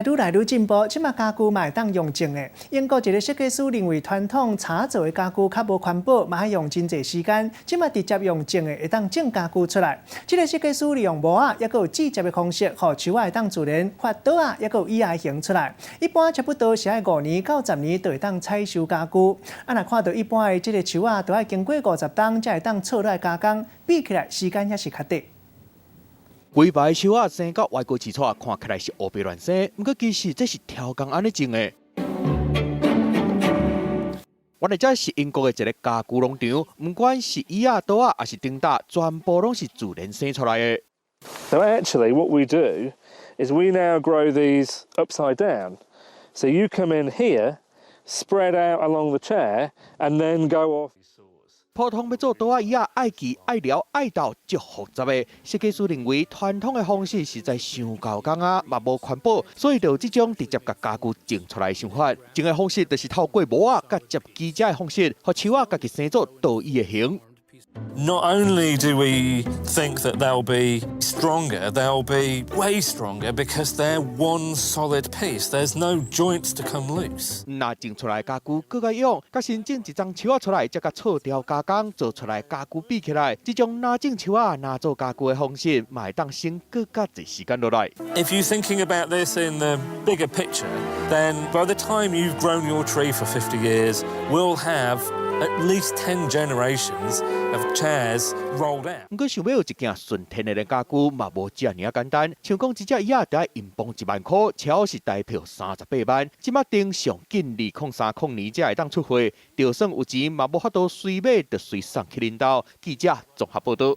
愈來愈進步，這馬家具嘛會當用種的。英國一个設計師認為傳統柴做的家具較無環保，嘛愛用真濟時間。這馬直接用種的，會當種家具出來。這个設計師利用模仔，抑閣有折疊的方式，予樹仔會當自然發桌仔，抑閣有椅仔形出來。一般差不多是愛5年到10年就會當採收家具。啊，若看著一般的這个樹仔，著愛經過50冬才會當錯落來加工，比起來時間也是較短。規排樹仔生到歪轎飼撮，看起來是烏白亂生，毋過其實這是超工按呢種的。原來這是英國的一个家具農場，毋管是椅仔、桌仔，抑是燈罩，全部攏是自然生出來的。 So actually, what we do is we now grow these upside down. So you come in here, spread out along the chair, and then go off. 普通欲做桌仔椅仔，愛锯、愛撩、愛鬥，足複雜的。設計師認為傳統的方式實在傷厚工仔，嘛無環保，所以就有這種直接共家具種出來的想法。種的方式就是透過模仔佮摺機這的方式，予樹仔家己生做桌椅的形。 Not only do we think that they'll be stronger, they'll be way stronger because they're one solid piece. There's no joints to come loose. 若種出來家具閣較勇，佮新種一欉樹仔出來，才共錯調加工做出來家具比起來，這種若種樹仔若做家具的方式，嘛會當省閣較濟時間落來。 If you're thinking about this in the bigger picture, then by the time you've grown your tree for 50 years, we'll have at least 10 generations of chairs rolled out. 毋過想欲有一件純天然的家具，嘛無遮爾仔簡單。像講一隻椅仔，著愛英鎊1萬箍，超是台票38萬。這馬定上緊2030年才會當出貨，就算有錢，嘛無法度隨買就隨送去恁兜。記者綜合報導。